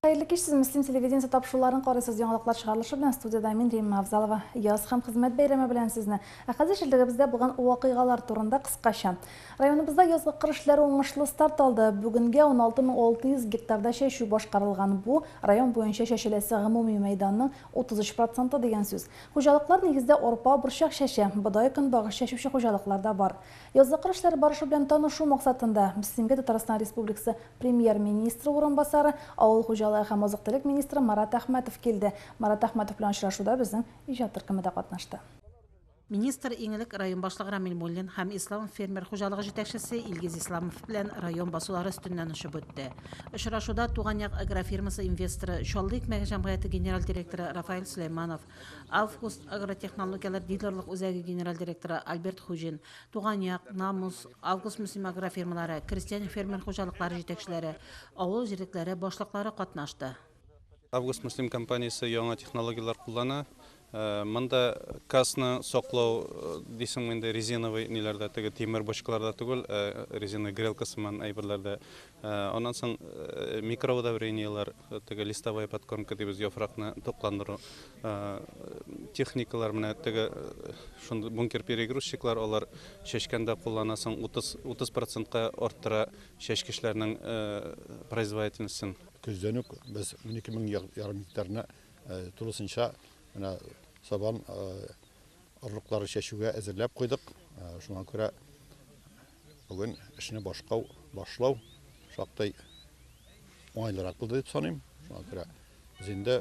Хәерле кич, сез Мөслим телевидениесе тапшыруларын карыйсыз. Яңалыклар чыгарылышы белән студиядә мин, Римма Авзалова. Яз һәм хезмәт бәйрәме белән сезне. Ә хәзер җирлегебездә булган вакыйгалар турында кыскача. Районыбызда язгы кыр эшләре уңышлы старт алды. Бүгенгә 16600 гектарда чәчү башкарылган. Бу, район буенча чәчеләсе гомуми мәйданның 33 проценты дигән сүз. Хуҗалыклар нигездә арпа, борчак чәчә. Бодай, көнбагыш чәчүче хуҗалыклар да бар. Язгы кыр эшләре барышы белән танышу максатында, Мөслимгә Татарстан Республикасы Премьер-министры урынбасары, авыл хуҗалыгы һәм азык-төлек министры Марат Әхмәтов килде. Марат Әхмәтов белән очрашуда безнең иҗат төркеме дә катнашты. Министр иң элек район башлыгы Рамил Муллин һәм Исламов фермер хуҗалыгы җитәкчесе Илгиз Исламов белән район басулары өстеннән очып үтте. Очрашуда Туган як агрофирмасы инвесторы, Чаллы икмәге җәмгыяте генераль директоры Рафаэль Сөләйманов, Август агротехнологияләр дилерлык үзәге генераль директоры Альберт Хуҗин, Туган як, Намус, Август-Мөслим агрофирмалары, крестьян-фермер хуҗалыклары җитәкчеләре, авыл җирлекләре башлыклары катнашты. Август-Мөслим компаниясе яңа технологияләр куллана. Монда касны саклау дисеңме инде, резиновый ниләрдә, теге тимер бочкаларда түгел, резиновый грелка сыман әйберләрдә. Аннан соң микроудобрениеләр, теге листовая подкормка дибез, яфракны тукландыру. Техникалар менә теге шундый бункер перегрузчиклар, алар чәчкәндә кулланасың, 30 30 процентка арттыра чәчкечләрнең производительностен. Көздән үк без 12 мең ярым гектарны тулысынча менә сабан орлыклары чәчүгә әзерләп куйдык. Шуңа күрә бүген эшне башкау, башлау шактый уңайлырак булды дип саныйм. Шуңа күрә без инде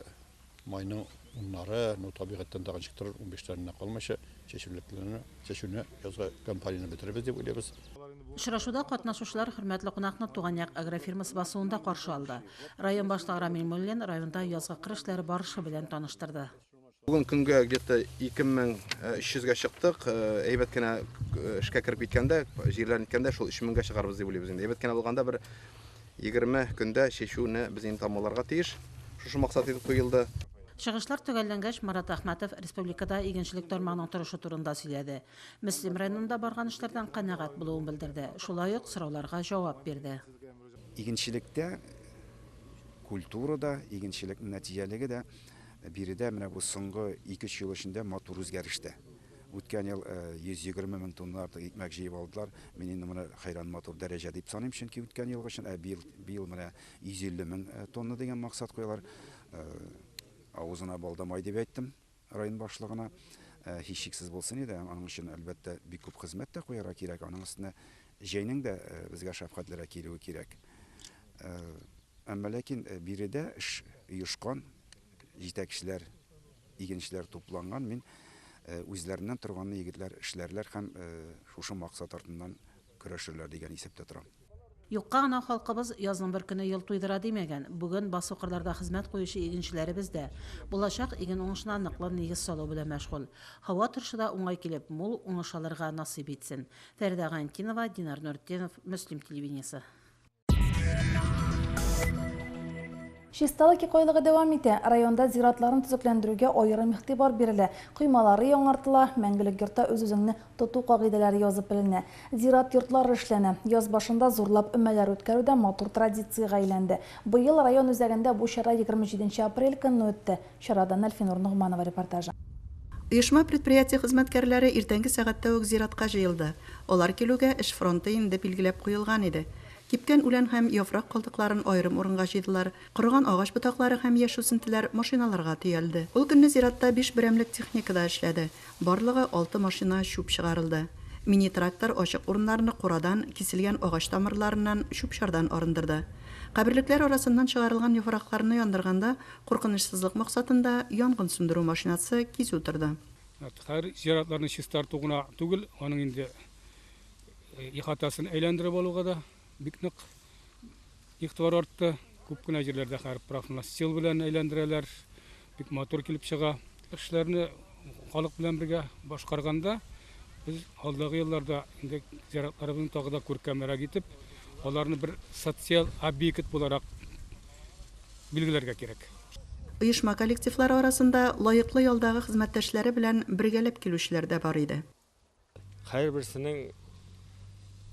майның уннары, ну табигатьтән тагын ничек торыр, унбишләренә калмыйча чәчүлекләрне, чәчүне язгы кампанияне бетерербез дип уйлыйбыз. Очрашуда катнашучылар хөрмәтле кунакны Туган як агрофирмасы басуында каршы алды. Район башлыгы Рамил Муллин районда язгы кыр эшләре барышы белән таныштырды. Бүген көнгә где-то 2300 гә чыктык. Әйбәт кенә эшкә кереп киткәндә, җирләрне иткәндә шул 3000 гә чыгарбыз дип уйлыйбыз инде. Әйбәт кенә булганда бер 20 көндә чәчүне без инде тамамларга тиеш. Шушы максат итеп куелды. Чыгышлар төгәлләнгәч, Марат Әхмәтов республикада игенчелек тармагының торышы турында сөйләде. Мөслим районында барган эшләрдән канәгать булуын белдерде. Шулай ук сорауларга җавап бирде. Игенчелектә культура да, игенчелекнең нәтиҗәлеге дә биредә менә бу соңгы ике-өч ел эчендә матур үзгәрештә. Үткән ел 120 мең тонна артык икмәк җыеп алдылар. Мин инде моны хәйран матур дәрәҗә дип саныйм, чөнки үткән елгы өчен, ә быел, быел менә 150 мең тонна дигән максат куялар. Авызына бал да май дип әйттем район башлыгына. Һичшиксез булсын иде, аның өчен, әлбәттә, бик күп хезмәт тә куярга кирәк. Аның өстенә җәйнең дә безгә шәфкатьлерәк килүе кирәк. Әмма ләкин биредә эш оешкан, җитәкчеләр, игенчеләр тупланган. Мин үзләреннән торганны егетләр эшләрләр һәм шушы максат артыннан көрәшерләр дигән исәптә торам. Юкка гына халкыбыз язның бер көне ел туйдыра димәгән. Бүген басу-кырларда хезмәт куючы игенчеләребез дә булачак иген уңышына ныклы нигез салу белән мәшгуль. Һава торышы да уңай килеп, мул уңыш алырга насыйп итсен. Фәридә Гайнтинова, Динар Нуртдинов, Мөслим телевидениесе. Чисталык икайлыгы дәвам итә. Районда зиратларын төзекләндерүгә аерым игътибар бирелә. Коймалары яңартыла, мәңгелек йортта үз-үзеңне тоту кагыйдәләре язып эленә. Зират йортлары эшләнә. Яз башында зурлап өмәләр үткәрү дә матур традициягә әйләнде. Быел район үзәгендә бу чара 27 апрель көнне үтте. Чарадан Әлфинур Ногманова репортажы. Оешма-предприятие хезмәткәрләре иртәнге сәгатьтә үк зиратка җыелды. Алар килүгә эш фронты инде билгеләп куелган иде. Кипкән үлән һәм яфрак калдыкларын аерым урынга җыйдылар. Корыган агач ботаклары һәм яшь үсентеләр машиналарга төялде. Ул көнне зиратта биш берәмлек техника да эшләде. Барлыгы алты машина чүп чыгарылды. Мини-трактор ачык урыннарны курадан, киселгән агач тамырларыннан, чүп-чардан арындырды. Каберлекләр арасыннан чыгарылган яфракларны яндырганда, куркынычсызлык максатында янгын сүндерү машинасы кизү торды. Хәер, зиратларны чистарту гына түгел, аның инде ихатасын әйләндереп алуга да бик нык игътибар артты. Күп кенә җирләрдә хәер профнастил белән әйләндерәләр, бик матур килеп чыга. Эшләрне халык белән бергә башкарганда без алдагы елларда инде зиратларыбызны тагы да күркәмрәк итеп, аларны бер социаль объект буларак билгеләргә кирәк. Оешма коллективлары арасында лаеклы ялдагы хезмәттәшләре белән бергәләп килүчеләр дә бар иде. Һәрберсенең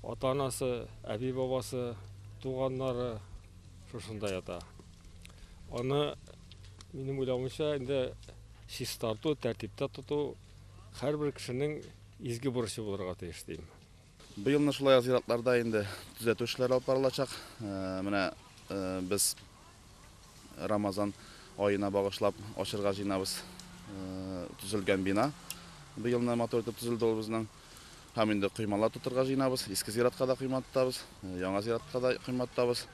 ата-анасы, әби-бабасы, туганнары шушында ята. Аны, минем уйлавымча, инде чистарту, тәртиптә тоту һәрбер кешенең изге бурычы булырга тиеш дим. Быелны шулай ук зиратларда инде төзәтү эшләре алып барылачак. Менә без Рамазан аена багышлап ачырга җыенабыз төзелгән бина. Быелны матур итеп төзелде ул безнең. Һәм инде коймалар тотырга җыенабыз. Иске зиратка да койма тотабыз, яңа зиратка да койма тотабыз.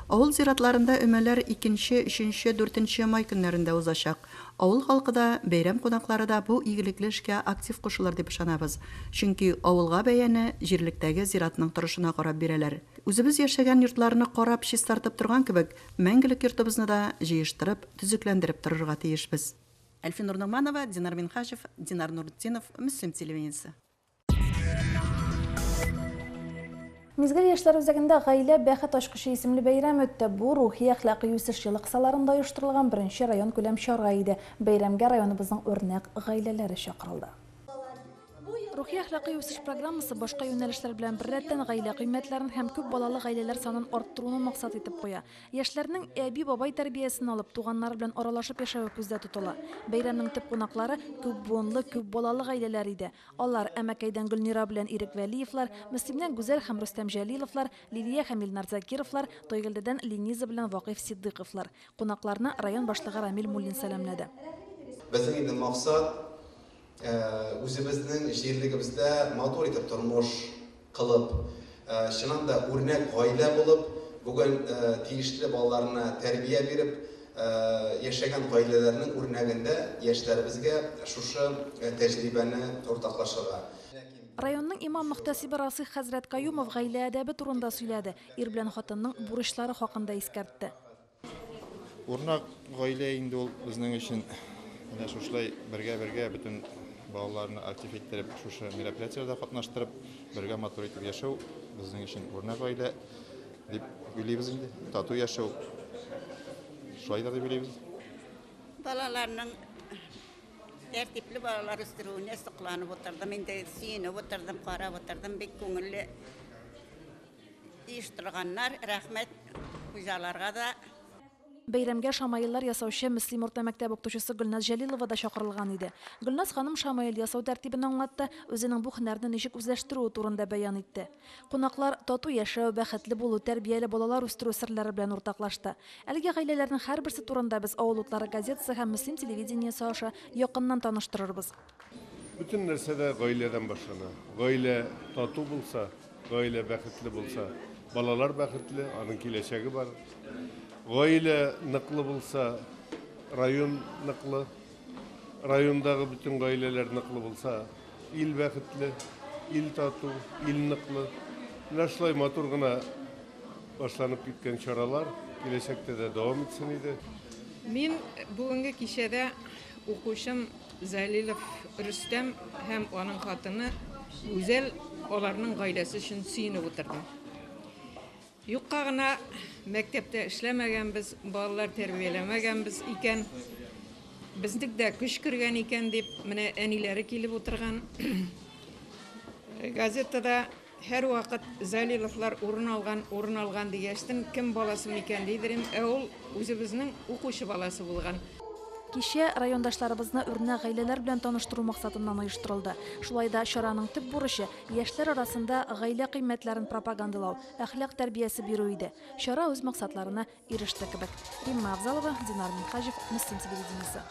Авыл зиратларында өмәләр икенче, өченче, дүртенче май көннәрендә узачак. Авыл халкы да, бәйрәм кунаклары да бу игелекле эшкә актив кушылыр дип ышанабыз. Чөнки авылга бәяне җирлектәге зиратның торышына карап бирәләр. Үзебез яшәгән йортларны карап, чистартып торган кебек, мәңгелек йортыбызны да җыештырып, төзекләндереп торырга тиешбез. Әлфинур Ногманова, Динар Минһаҗев, Динар Нуртдинов, Мөслим телевидениесе. Мизгел яшьләр үзәгендә Гаилә бәхет ачкычы исемле бәйрәм үтте. Бу рухи әхлакый үсеш елы кысаларында оештырылган беренче район күләм чара иде. Бәйрәмгә районыбызның үрнәк гаиләләре чакырылды. Рухи әхлакый үсеш программасы башка юнәлешләр белән беррәттән гаилә кыйммәтләрен һәм күп балалы гаиләләр санын арттыруны максат итеп куя. Яшьләрнең әби-бабай тәрбиясен алып, туганнары белән аралашып яшәве күздә тотыла. Бәйрәмнең төп кунаклары күп буынлы, күп балалы гаиләләр иде. Алар Әмәкәйдән Гөлнира белән Ирек Вәлиевлар, Мөслимнән Гүзәл һәм Рөстәм Җәлиловлар, Лилия һәм Илнар Закировлар, Тойгелдедән Лениза белән Вакыйф Ситдыйковлар. Кунакларны район башлыгы Рамил Муллин сәламләде. Безнең инде максат үзебезнең җирлегебездә матур итеп тормыш кылып, чыннан да үрнәк гаилә булып, бүген тиешле балаларына тәрбия биреп яшәгән гаиләләрнең үрнәгендә яшьләребезгә шушы тәҗрибәне уртаклашырга. Районның имам-мөхтәсибе Расих хәзрәт Каюмов гаилә әдәбе турында сөйләде, ир белән хатынның бурычлары хакында искәртте. Үрнәк гаилә инде ул безнең өчен. Менә шушылай бергә-бергә бөтен балаларны актив иттереп, шушы мероприятиеләрдә катнаштырып, бергә матур итеп яшәү безнең өчен үрнәк гаилә дип уйлыйбыз инде. Тату яшәү шулайдыр дип уйлыйбыз. Балаларның тәртипле балалар үстерүенә сокланып утырдым, инде сөенеп утырдым, карап утырдым, бик күңелле оештырганнар, рәхмәт хуҗаларга да. Бәйрәмгә шамаиллар ясаучы Мөслим урта мәктәп укытучысы Гөлназ Җәлилова да чакырылган иде. Гөлназ ханым шамаил ясау тәртибен аңлатты, үзенең бу һөнәрне ничек үзләштерүе турында бәян итте. Кунаклар тату яшәү, бәхетле булу, тәрбияле балалар үстерү серләре белән уртаклашты. Әлеге гаиләләрнең һәрберсе турында без Авыл утлары газетасы һәм Мөслим телевидениесе аша якыннан таныштырырбыз. Бөтен нәрсә дә гаиләдән башлана. Гаилә тату булса, гаилә бәхетле булса, балалар бәхетле, аның киләчәге бар. Гаилә ныклы булса, район ныклы, райондагы бөтен гаиләләр ныклы булса, ил бәхетле, ил тату, ил ныклы. Менә шулай матур гына башланып киткән чаралар киләчәктә дә дәвам итсен иде. Мин бүгенге кичәдә укучым Залилов Рөстәм һәм аның хатыны Гүзәл, аларның гаиләсе өчен сөенеп утырдым. Юкка гына мәктәптә эшләмәгәнбез, балалар тәрбияләмәгәнбез икән, безнең дә көч кергән икән дип, менә әниләре килеп утырган. Газетада һәрвакыт Залиловлар урын алган, урын алган дигәчтен, кем баласы микән дидерим, ә ул үзебезнең укучы баласы булган. Кичә райондашларыбызны үрнәк гаиләләр белән таныштыру максатыннан оештырылды. Шулай да чараның төп бурычы яшьләр арасында гаилә кыйммәтләрен пропагандалау, әхлак тәрбиясе бирү иде. Чара үз максатларына иреште кебек. Римма Авзалова, Динар Минһаҗев, Мөслим телевидениесе.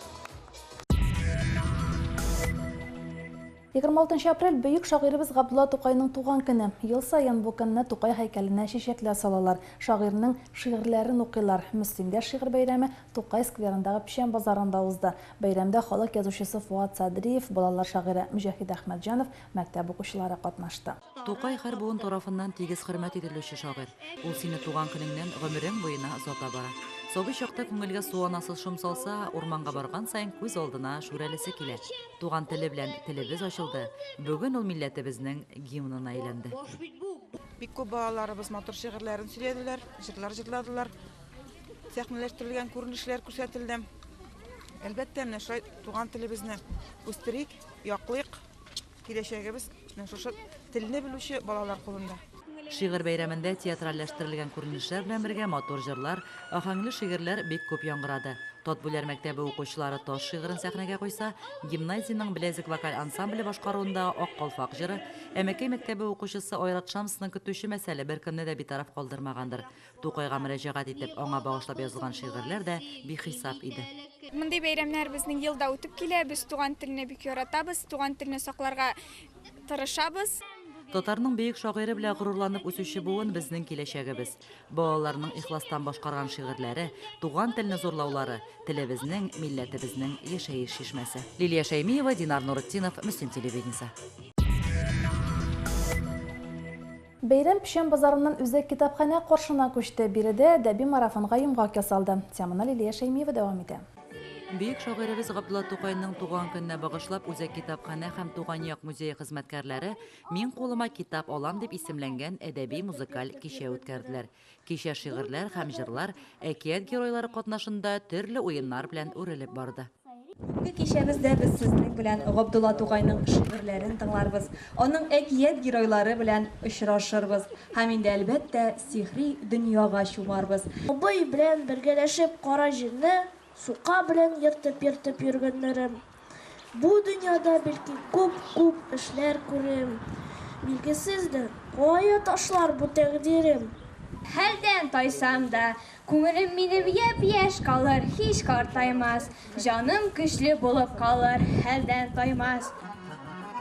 26 апрель бөек шагыйребез Габдулла Тукайның туган көне. Ел саен бу көнне Тукай һәйкәленә чәчәкләр салалар. Шагыйрьнең шигырьләрен укыйлар. Мөслимдә шигырь бәйрәме Тукай скверындагы Печән базарында узды. Бәйрәмдә халык язучысы Фуат Садриев, балалар шагыйре Мөҗәһид Әхмәтҗанов, мәктәп укучылары катнашты. Тукай һәр буын тарафыннан тигез хөрмәт ителүче шагыйрь. Ул сине туган көнеңнән гомерең буена озата бара. Сабый чакта күңелгә су анасы шом салса, урманга барган саен күз алдына шүрәлесе килә. Туган теле белән телебез ачылды. Бүген ул милләтебезнең гимнына әйләнде. Бик күп балаларыбыз матур шигырьләрен сөйләделәр, җырлар җырладылар. Сәхнәләштерелгән күренешләр күрсәтелде. Әлбәттә, менә шулай туган телебезне үстерик, яклыйк. Киләчәгебез менә шушы телне белүче балалар кулында. Шигырь бәйрәмендә театральләштерелгән күренешләр белән бергә матур җырлар, аһәңле шигырьләр бик күп яңгырады. Татбүләр мәктәбе укучылары Таш шигырен сәхнәгә куйса, гимназиянең Беләзек вокаль ансамбле башкаруындагы Ак калфак җыры, Әмәкәй мәктәбе укучысы Айрат Шамсның Көтүче мәсәле беркемне дә битараф калдырмагандыр. Тукайга мөрәҗәгать итеп, аңа багышлап язылган шигырьләр дә бихисап иде. Мондый бәйрәмнәр безнең ел да үтеп килә. Без туган телне бик яратабыз, туган телне сакларга тырышабыз. Татарның бөек шагыйре белән горурланып үсүче буын безнең киләчәгебез. Балаларның ихластан башкарган шигырьләре, туган телне зурлаулары, телебезнең, милләтебезнең яшәеш чишмәсе. Лилия Шәймиева, Динар Нуретдинов, Мөслим телевидениесе. Бәйрәм Печән базарыннан үзәк китапханә каршына күчте. Биредә әдәби марафонга йомгак ясалды. Теманы Лилия Шәймиева дәвам итә. Бөек шагыйребез Габдулла Тукайның туган көненә багышлап Үзәк китапханә һәм Туган як музее хезмәткәрләре Мин кулыма китап алам дип исемләнгән әдәби-музыкаль кичә үткәрделәр. Кичә шигырьләр һәм җырлар, әкият геройлары катнашында төрле уеннар белән үрелеп барды. Бүгенге кичәбездә без сезнең белән Габдулла Тукайның шигырьләрен тыңларбыз, аның әкият геройлары белән очрашырбыз һәм инде, әлбәттә, сихри дөньяга чумарбыз. Абый белән бергәләшеп кара җирне сука белән ертып-ертып йөргәннәрем. Бу дөньяда бәлки күп-күп эшләр күрем. Билгесездер, кая ташлар бу тәкъдирем. Хәлдән тайсам да, күңелем минем япь-яшь калыр, һич картаймас. Җаным көчле булып калыр, хәлдән таймас.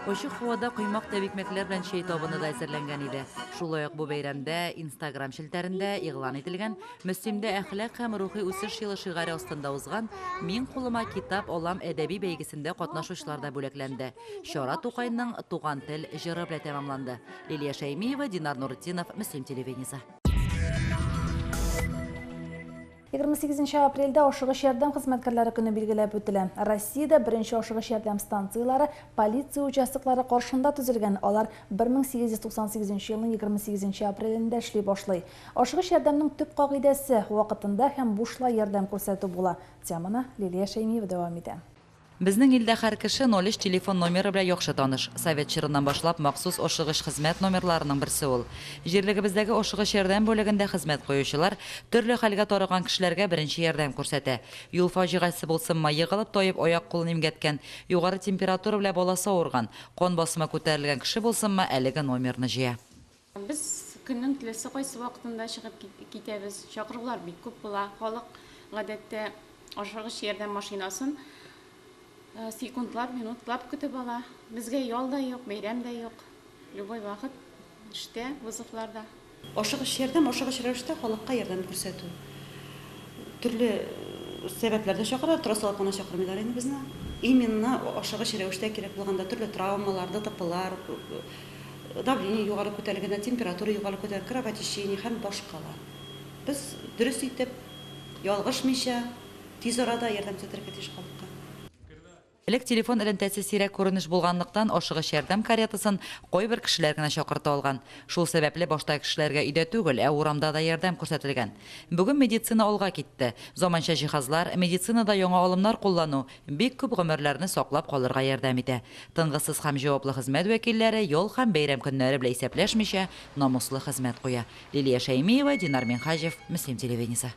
Ачык һавада коймак тәбикмәкләр белән чәй табыны да әзерләнгән иде. Шулай ук бу бәйрәмдә Инстаграм челтәрендә игълан ителгән Мөслимдә әхлак һәм рухи үсеш елы шигаре астында узган Мин кулыма китап алам әдәби бәйгесендә катнашучылар да бүләкләнде. Чара Тукайның Туган тел җыры белән тәмамланды. Лилия Шәймиева, Динар Нуретдинов, Мөслим телевидениесе. 28 нче апрельдә ашыгыч ярдәм хезмәткәрләре көне билгеләп үтелә. Россиядә беренче ашыгыч ярдәм станцияләре полиция участоклары каршында төзелгән, алар 1898 нче елның 28 нче апрелендә эшли башлый. Ашыгыч ярдәмнең төп кагыйдәсе, вакытында һәм бушлай ярдәм күрсәтү була. Теманы Лилия Шәймиева дәвам итә. Безнең илдә һәр кеше 03 телефон номеры белән яхшы таныш. Совет чорыннан башлап махсус ашыгыч хезмәт номерларының берсе ул. Җирлегебездәге ашыгыч ярдәм бүлегендә хезмәт куючылар төрле хәлгә тарыган кешеләргә беренче ярдәм күрсәтә. Юл фаҗигасе булсынмы, егылып таеп аяк-кулын имгәткән, югары температура белән баласы авырган, кан басымы күтәрелгән кеше булсынмы, әлеге номерны җыя. Без көннең теләсә кайсы вакытында чыгып китәбез. Чакырулар бик күп була. Халык, гадәттә, ашыгыч ярдәм машинасын секундлап, минутлап көтеп ала. Безгә ял да юк, бәйрәм дә юк. Любой вакыт эштә, вызовларда. Ашыгыч ярдәм, ашыгыч рәвештә халыкка ярдәм күрсәтү. Төрле сәбәпләрдә чакыралар, тора салып кына чакырмыйлар инде безне. Именно ашыгыч рәвештә кирәк булганда төрле травмалар, ДТПлар, давление югары күтәрелгәндә, температура югары күтәрелгәндә, кровотечение һәм башкалар. Без дөрес итеп, ялгышмыйча, тиз арада ярдәм күрсәтергә тиеш халыкка. Элек телефон элемтәсе сирәк күренеш булганлыктан, ашыгыч ярдәм каретасын кайбер кешеләр генә чакырта алган. Шул сәбәпле башта кешеләргә өйдә түгел, ә урамда да ярдәм күрсәтелгән. Бүген медицина алга китте. Заманча җиһазлар, медицинада яңа алымнар куллану бик күп гомерләрне саклап калырга ярдәм итә. Тынгысыз һәм җаваплы хезмәт вәкилләре ял һәм бәйрәм көннәре белән исәпләшмичә, намуслы хезмәт куя. Лилия Шәймиева, Динар Минһаҗев, Мөслим телевидениесе.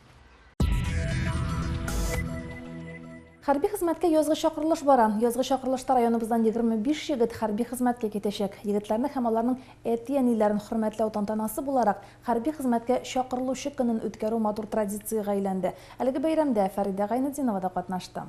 Хәрби хезмәткә язгы чакырылыш бара. Язгы чакырылышта районыбыздан 25 егет хәрби хезмәткә китәчәк. Егетләрне һәм аларның әти-әниләрен хөрмәтләү тантанасы буларак, хәрби хезмәткә чакырылучы көнен үткәрү матур традициягә әйләнде. Әлеге бәйрәмдә Фәридә Гайнетдинова да катнашты.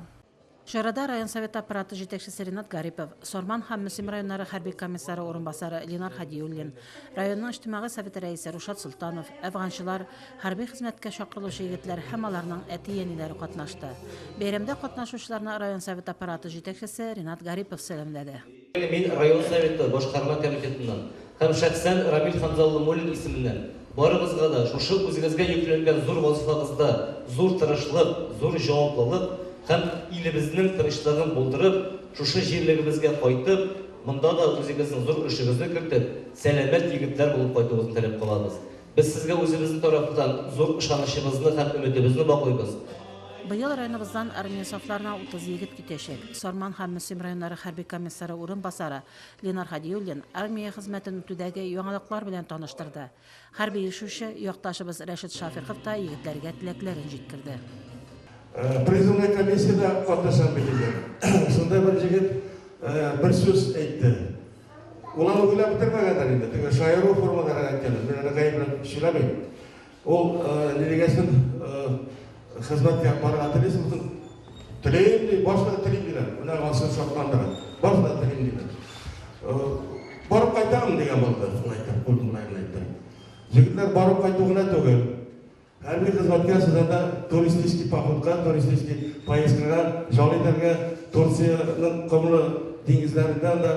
Чарада район Советы аппараты җитәкчесе Ренат Гарипов, Сарман һәм Мөслим районнары хәрби комиссары урынбасары Ленар Һадиуллин, районның иҗтимагый советы рәисе Рушат Солтанов, әфганчылар, хәрби хезмәткә чакырылучы егетләр һәм аларның әти-әниләре катнашты. Бәйрәмдә катнашучыларны район Советы аппараты җитәкчесе Ренат Гарипов сәламләде. Мин район Советы башкарма комитетыннан һәм шәхсән Рамил Хәмзә улы Муллин исеменнән барыгызга да шушы үзегезгә йөкләнгән зур вазыйфагызда зур тырышлык, зур җаваплылык һәм илебезнең тынычлыгын булдырып, шушы җирлегебезгә кайтып, монда да үзегезнең зур өлешегезне кертеп, сәламәт егетләр булып кайтуыгызны теләп калабыз. Без сезгә үзебезнең тарафтан зур ышанычыбызны һәм өметебезне баглыйбыз. Быел районыбыздан армия сафларына 30 егет китәчәк. Сарман һәм Мөслим районнары хәрби комиссары урынбасары Ленар Һадиуллин армия хезмәтен үтүдәге яңалыклар белән таныштырды. Хәрби ишүче якташыбыз Рәшит Шафиков та егетләргә теләкләрен җиткерде. Призывный комиссиядә катнашам бит инде. Шунда бер җегет бер сүз әйтте. Ул аны уйлап бетермәгәндер инде, теге шаяру формада гына әйткәндер. Мин аны гаепләп сөйләмим. Ул ни дигәсен хезмәткә барырга телисеңме соң? Телим ди, барысы да телим диләр. Менә анысы шатландыра. Барысы да телим диләр. Барып кайтам дигән булды, шулай итеп, кул уңаена әйтте. Егетләр барып кайту гына түгел. Хәрби хезмәткә сез анда туристический походка, туристический поездкага ял итәргә, Турциянең комлы диңгезләрендә анда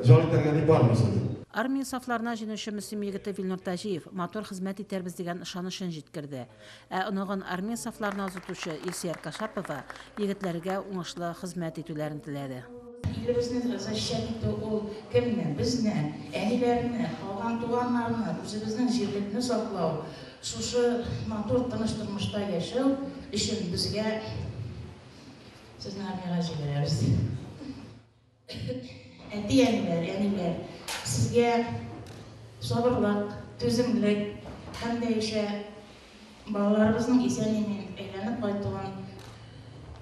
ял итәргә дип бармыйсыз. Армия сафларына җиңүче Мөслим егете Вилнур Таҗиев матур хезмәт итәрбез дигән ышанычын җиткерде. Ә оныгын армия сафларына озатучы Илсөяр Кашапова егетләргә уңышлы хезмәт итүләрен теләде. Илебезне защищать итү ул кемне? Безне, әниләрне, калган туганнарны, үзебезнең җирлекне саклау, шушы матур тыныч тормышта яшәү өчен безгә сезне армиягә җибәрәбез. Әти-әниләр, әниләр, сезгә сабырлык, түземлек һәм дә ишә балаларыбызның исән-имин әйләнеп кайтуын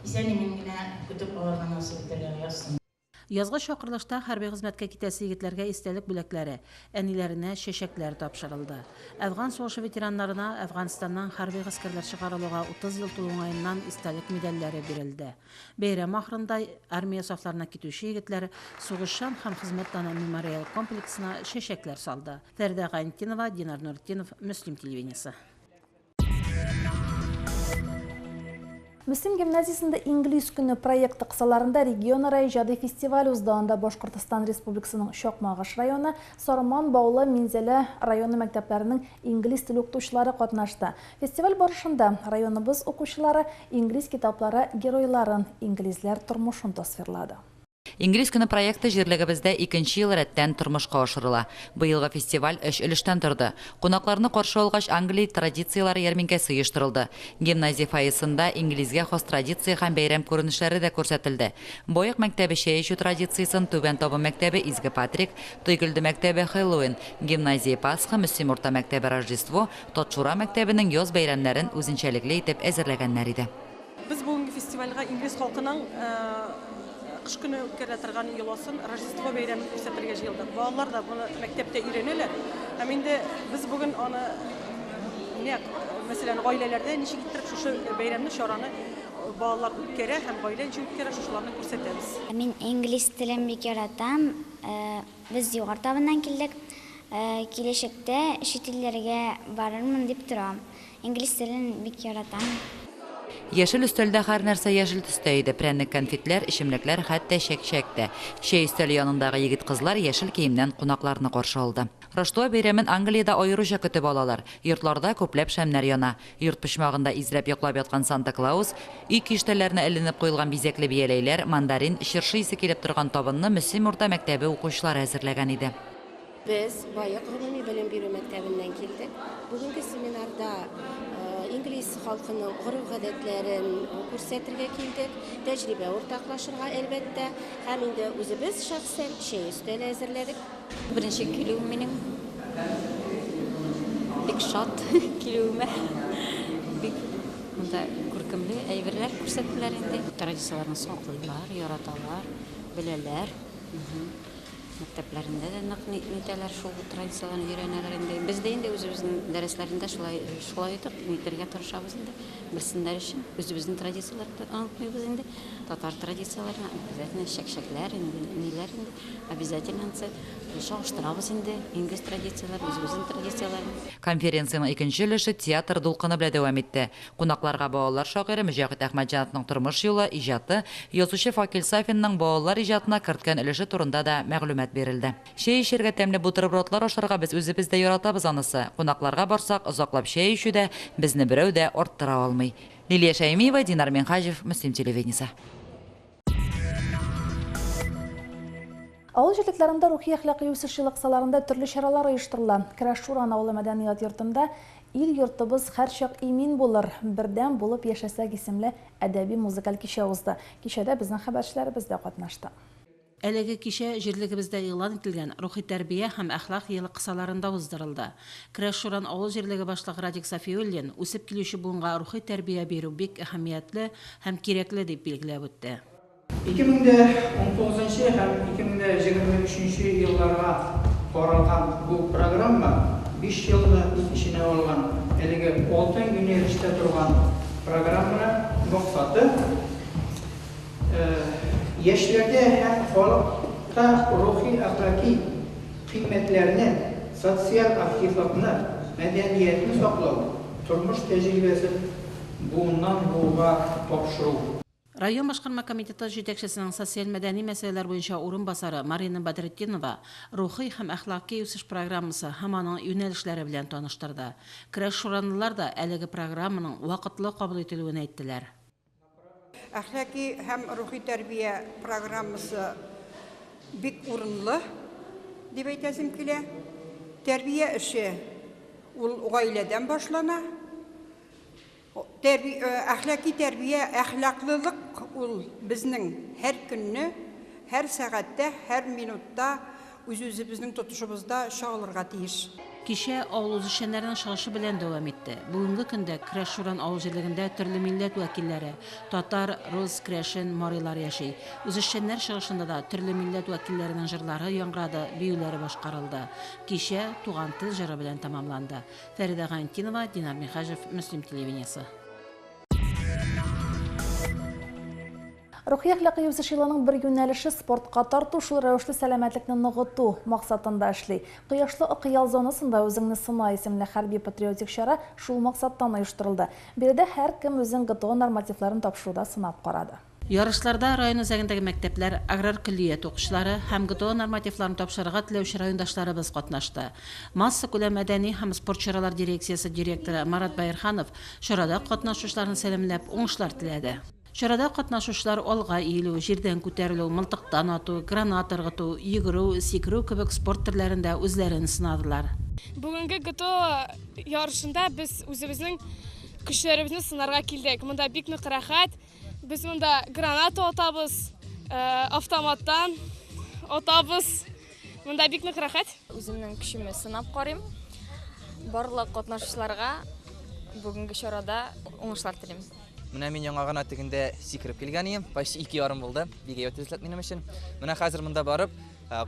исән-имин генә көтеп алырга насыйп итәргә язсын. Язгы чакырылышта хәрби хезмәткә китәсе егетләргә истәлек бүләкләре, әниләренә чәчәкләр тапшырылды. Әфган сугышы ветераннарына Әфганстаннан хәрби гаскәрләр чыгарылуга 30 ел тулу уңаеннан истәлек медальләре бирелде. Бәйрәм ахырында армия сафларына китүче егетләр Сугышчан һәм хезмәт даны мемориаль комплексына чәчәкләр салды. Фәридә Гайнетдинова, Динар Нуретдинов, Мөслим телевидениесе. Мөслим гимназиясендә Инглиз көне проекты кысаларында регионара иҗади фестиваль узды. Анда Башкортостан Республикасының Чакмагыш районы, Сарман, Баулы, Минзәлә районы мәктәпләренең инглиз теле укытучылары катнашты. Фестиваль барышында районыбыз укучылары инглиз китаплары геройларын, инглизләр тормышын тасвирлады. Инглиз көне проекты җирлегебездә икенче ел рәттән тормышка ашырыла. Быелгы фестиваль өч өлештән торды. Кунакларны каршы алгач, Англия традицияләре ярминкәсе оештырылды. Гимназия фойесында инглизгә хас традиция һәм бәйрәм күренешләре дә күрсәтелде. Баек мәктәбе чәй эчү традициясен, Түбән Табы мәктәбе Изге Патрик, Тойгелде мәктәбе Хэллоуин, гимназия Пасха, Мөслим урта мәктәбе Рождество, Татшура мәктәбенең яз бәйрәмнәрен үзенчәлекле итеп әзерләгәннәр иде. Без бүгенге фестивальгә инглиз халкының кыш көне үткәрелә торган йоласын, Рождество бәйрәмен күрсәтергә җыелдык. Балалар да моны мәктәптә өйрәнәләр. Һәм инде без бүген аны нәкъ, мәсәлән, гаиләләрдә ничек иттереп шушы бәйрәмне, чараны балалар үткәрә һәм гаилә ничек үткәрә, шушыларны күрсәтәбез. Мин инглиз телен бик яратам. Без Югары Табыннан килдек. Киләчәктә чит илләргә барырмын дип торам. Инглиз телен бик яратам. Яшел өстәлдә һәрнәрсә яшел төстә иде, прәннек-кәнфитләр, эчемлекләр, хәтта чәк-чәк тә. Чәй өстәле янындагы егет-кызлар яшел киемнән кунакларны каршы алды. Раштуа бәйрәмен Англиядә аеруча көтеп алалар. Йортларда күпләп шәмнәр яна. Йорт почмагында изрәп йоклап яткан Санта Клаус, өй киштәләренә эленеп куелган бизәкле бияләйләр, мандарин, чыршы исе килеп торган табынны Мөслим урта мәктәбе укучылары әзерләгән иде. Без Баек гомуми белем бирү мәктәбеннән килдек. Бүгенге семинарда инглиз халкының гореф-гадәтләрен күрсәтергә килдек, тәҗрибә уртаклашырга, әлбәттә. Һәм инде үзебез шәхсән чәй өстәле әзерләдек. Беренче килүем минем. Бик шат килүемә. Бик монда күркемле әйберләр күрсәттеләр инде. Традицияләрне саклыйлар, яраталар, беләләр. Мәктәпләрендә дә нык нитәләр, шул традицияләрне өйрәнәләр инде. Без дә инде үзебезнең дәресләрендә шулай шулай итеп нитәргә тырышабыз инде, белсеннәр өчен. Үзебезнең традицияләрне дә онытмыйбыз инде. Татар традицияләрен обязательно чәкчәкләр инде, ниләр инде, обязательно ансы чагыштырабыз инде инглиз традицияләрен, үзебезнең традицияләрне. Конференциянең икенче өлеше театр дулкыны белән дәвам итте. Кунакларга балалар шагыйре Мөҗәһит Әхмәтҗановның тормыш юлы, иҗаты, язучы Факил Сафинның балалар иҗатына керткән өлеше турында да мәгълүмат бирелде. Чәй эчәргә, тәмле бутербродлар ашарга без үзебез дә яратабыз анысы. Кунакларга барсак, озаклап чәй эчү дә безне берәү дә арттыра алмый. Лилия Шәймиева, Динар Минһаҗев, Мөслим телевидениесе. Авыл җирлекләрендә рухи-әхлакый үсеш елы кысаларында төрле чаралар оештырыла. Керәш Шуран авылы мәдәният йортында Ил-йортыбыз һәрчак имин булыр, бердәм булып яшәсәк исемле әдәби-музыкаль кичә узды. Кичәдә безнең хәбәрчеләребез дә катнашты. Әлеге кичә җирлегебездә игълан ителгән Рухи тәрбия һәм әхлак елы кысаларында уздырылды. Крәш Шуран авыл җирлеге башлыгы Радик Сафиуллин үсеп килүче буынга рухи тәрбия бирү бик әһәмиятле һәм кирәкле дип билгеләп үтте. 2019 нчы һәм 2023 нче елларга каралган бу программа биш елны үз эченә алган әлеге алтын юнәлештә торган программаның максаты, яшьләрдә һәм халыкта рухи-әхлаки кыйммәтләрне, социаль активлыкны, мәдәниятне саклау, тормыш тәҗрибәсен буыннан-буынга тапшыру. Район башкарма комитеты җитәкчесенең социаль-мәдәни мәсьәләләр буенча урынбасары Марина Бәдретдинова рухи һәм әхлаки үсеш программасы һәм аның юнәлешләре белән таныштырды. Керәшшуранлылар да әлеге программаның вакытлы кабул ителүен әйттеләр. Әхлаки һәм рухи тәрбия программасы бик урынлы дип әйтәсем килә. Тәрбия эше ул гаиләдән башлана. Әхлаки тәрбия, әхлаклылык ул безнең һәр көнне, һәр сәгатьтә, һәр минутта үз-үзебезнең тотышыбызда чагылырга тиеш. Кичә авыл үзешчәннәренең чыгышы белән дәвам итте. Бүгенге көндә Крәш Шуран авыл җирлегендә төрле милләт вәкилләре, татар, рус, керәшен, марилар яши. Үзешчәннәр чыгышында да төрле милләт вәкилләренең җырлары яңгырады, биюләре башкарылды. Кичә Туган тел җыры белән тәмамланды. Фәридә Гайнтинова, Динар Михаҗев, Мөслим телевидениесе. Рухи-әхлакый үсеш елының бер юнәлеше спортка тарту, шул рәвешле сәламәтлекне ныгыту максатында эшли. Кояшлы Ык ял зонасында Үзеңне сына исемле хәрби-патриотик чара шул максаттан оештырылды. Биредә һәркем үзен ГТО нормативларын тапшыруда сынап карады. Ярышларда район үзәгендәге мәктәпләр, аграр көллият укучылары һәм ГТО нормативларын тапшырырга теләүче райондашларыбыз катнашты. Массакүләм мәдәни һәм спорт чаралар дирекциясе директоры Марат Баерханов чарада катнашучыларны сәламләп, уңышлар теләде. Чарада катнашучылар алга иелү, җирдән күтәрелү, мылтыктан ату, граната ыргыту, йөгерү, сикерү кебек спорт төрләрендә үзләрен сынадылар. Бүгенге ГТО ярышында без үзебезнең көчләребезне сынарга килдек. Монда бик нык рәхәт. Без монда граната атабыз, автоматтан атабыз. Монда бик нык рәхәт. Үземнең көчемне сынап карыйм. Барлык катнашучыларга бүгенге чарада уңышлар телим. Менә мин яңа гына тегендә сикереп килгән идем, почти ике ярым булды, бик әйбәт результат минем өчен. Менә хәзер монда барып,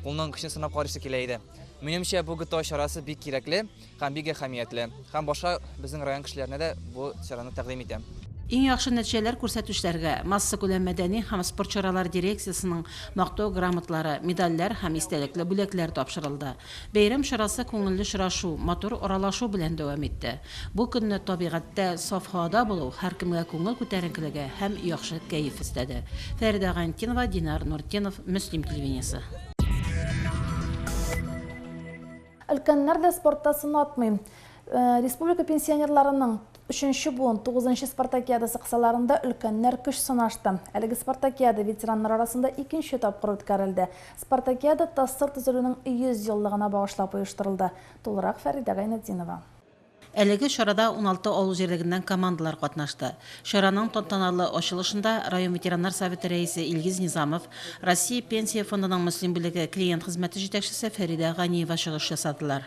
кулның көчен сынап карыйсы килә иде. Минемчә, бу ГТО чарасы бик кирәкле һәм бик әһәмиятле. Һәм башка безнең район кешеләренә дә бу чараны тәкъдим итәм. Иң яхшы нәтиҗәләр күрсәтүчеләргә массакүләм мәдәни һәм спорт чаралары дирекциясенең Мактау грамоталары, медальләр һәм истәлекле бүләкләр тапшырылды. Бәйрәм чарасы күңелле очрашу, матур аралашу белән дәвам итте. Бу көнне табигатьтә, саф һавада булу һәркемгә күңел күтәренкелеге һәм яхшы кәеф өстәде. Фәридә Гайнтинова, Динар Нуртдинов, Мөслим телевидениесе. Өлкәннәр дә спортта сынатмый. Республика пенсионерларының өченче буын тугызынчы спартакиадасы кысаларында өлкәннәр көч сынашты. Әлеге спартакиада ветераннар арасында икенче тапкыр үткәрелде. Спартакиада ТАССР төзелүнең 100 еллыгына багышлап оештырылды. Тулырак Фәридә Гайнетдинова. Әлеге чарада 16 авыл җирлегеннән командалар катнашты. Чараның тантаналы ачылышында район ветераннар советы рәисе Илгиз Низамов, Россия Пенсия фондының Мөслим бүлеге клиент хезмәте җитәкчесе Фәридә Ганиева чыгыш ясадылар.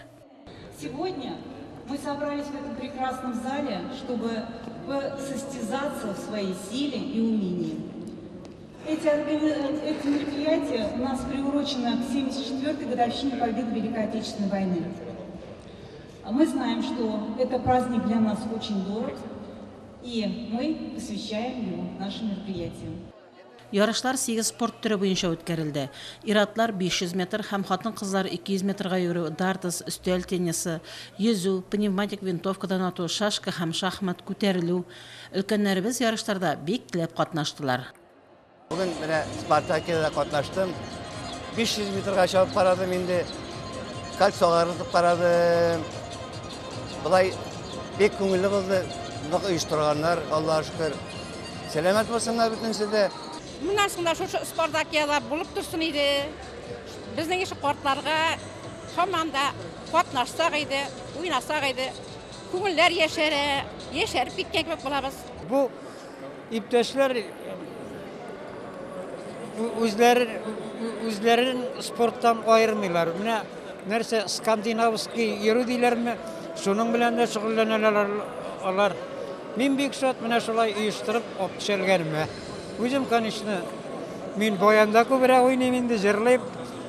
Сегодня мы собрались в этом прекрасном зале, чтобы состязаться в своей силе и умении. Эти, эти мероприятия у нас приурочены к 74-й годовщине победы Великой Отечественной войны. Мы знаем, что это праздник для нас очень дорог, и мы посвящаем его нашим мероприятиям. Ярышлар сигез спорт төре буенча үткәрелде. Ир-атлар 500 метр һәм хатын-кызлар 200 метрга йөгерү, дартс, өстәл теннисы, йөзү, пневматик винтовкадан ату, шашка һәм шахмат, күтәрелү. Өлкәннәребез ярышларда бик теләп катнаштылар. Бүген менә спартакиадада катнаштым. 500 метрга чабып карадым инде. Кольцога ыргытып карадым. Болай бик күңелле булды. Нык оештырганнар, Аллага шөкер. Сәламәт булсыннар бөтенесе дә. Моннан соң да шушы спартакиадалар булып торсын иде. Безнең ише картларга һаман да катнашсак иде, уйнасак иде. Күңелләр яшәрә, яшәреп киткән кебек булабыз. Бу иптәшләр үзләрен спорттан аермыйлар. Менә нәрсә скандинавский йөрү диләрме, шуның белән дә шөгыльләнәләр алар. Мин бик шат менә шулай оештырып алып төшәргәнемә. Үзем, конечно, мин баянда күбрәк уйныйм инде, җырлыйм,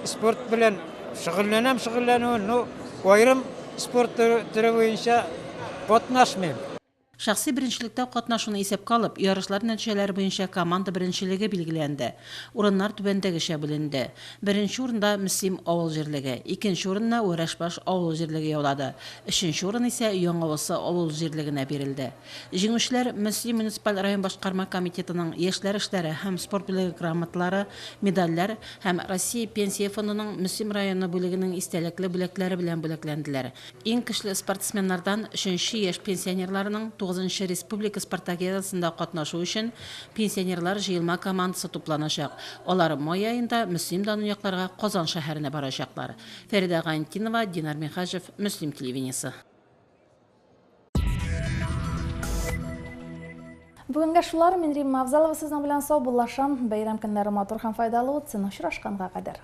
спорт белән шөгыльләнәм шөгыльләнүен, но аерым спорт төре буенча катнашмыйм. Шәхси беренчелектә катнашуны исәпкә алып, ярышлар нәтиҗәләре буенча команда беренчелеге билгеләнде. Урыннар түбәндәгечә бүленде. Беренче урында Мөслим авыл җирлеге, икенче урынны Вәрәшбаш авыл җирлеге яулады, өченче урын исә Яңавысы авыл җирлегенә бирелде. Җиңүчеләр Мөслим муниципаль район башкарма комитетының яшьләр эшләре һәм спорт бүлеге грамоталары, медальләр һәм Россия Пенсия фондының Мөслим районы бүлегенең истәлекле бүләкләре белән бүләкләнделәр. Иң көчле спортсменнардан өченче яшь пенсионерларының тугызынчы республика спартакиадасында катнашу өчен пенсионерлар җыелма командасы тупланачак. Алар май аенда Мөслим данын якларга Казан шәһәренә барачаклар. Фәридә Гайнетдинова, Динар Минһаҗев, Мөслим телевидениесе. Бүгенгә шулар, мин Римма Авзалова сезнең белән саубуллашам. Бәйрәм көннәре матур һәм файдалы үтсен. Очрашканга кадәр.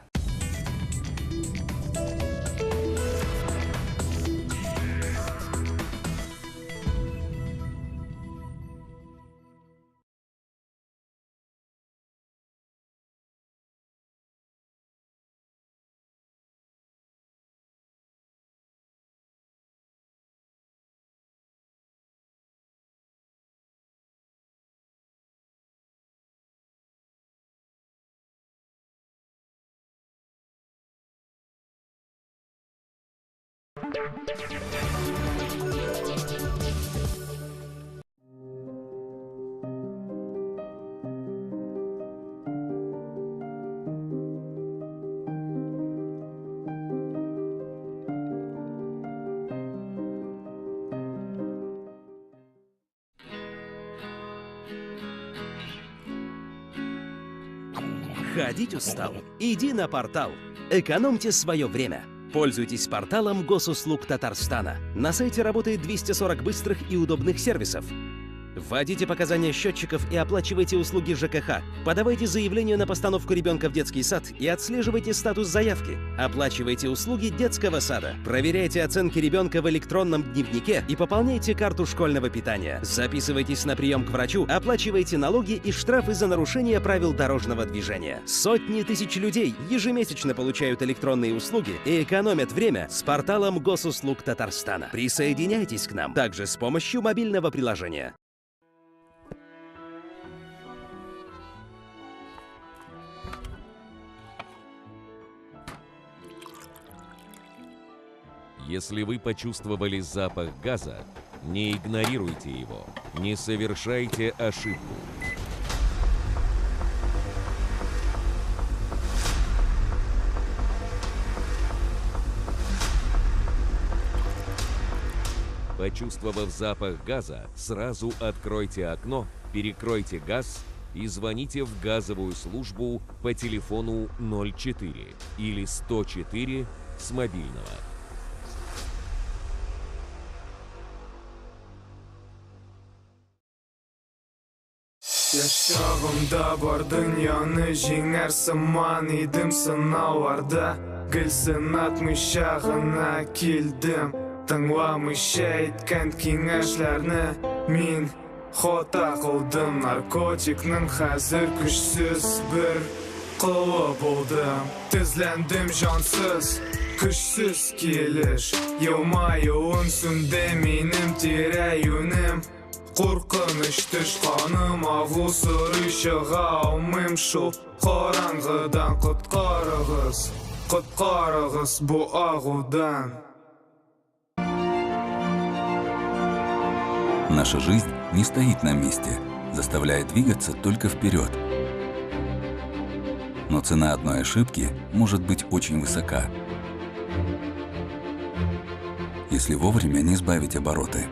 Ходить устал? Иди на портал. Экономьте свое время. Пользуйтесь порталом Госуслуг Татарстана. На сайте работает 240 быстрых и удобных сервисов. Вводите показания счетчиков и оплачивайте услуги ЖКХ. Подавайте заявление на постановку ребенка в детский сад и отслеживайте статус заявки. Оплачивайте услуги детского сада. Проверяйте оценки ребенка в электронном дневнике и пополняйте карту школьного питания. Записывайтесь на прием к врачу, оплачивайте налоги и штрафы за нарушение правил дорожного движения. Сотни тысяч людей ежемесячно получают электронные услуги и экономят время с порталом Госуслуг Татарстана. Присоединяйтесь к нам также с помощью мобильного приложения. Если вы почувствовали запах газа, не игнорируйте его, не совершайте ошибку. Почувствовав запах газа, сразу откройте окно, перекройте газ и звоните в газовую службу по телефону 04 или 104 с мобильного. Яшь чагымда бар дөньяны җиңәр сыман идем сынауларда, гел сынатмыйча гына килдем, тыңламыйча әйткән киңәшләрне мин хата кылдым, наркотикның хәзер көчсез бер колы булдым, тезләндем җансыз, көчсез килеш, елмаюын сүнде минем тирә-юнем. Куркыныч төш каным агу сорый чыга алмыйм шул караңгыдан, коткарыгыз, коткарыгыз бу агудан. Наша жизнь не стоит на месте, заставляя двигаться только вперед. Но цена одной ошибки может быть очень высока, если вовремя не сбавить обороты.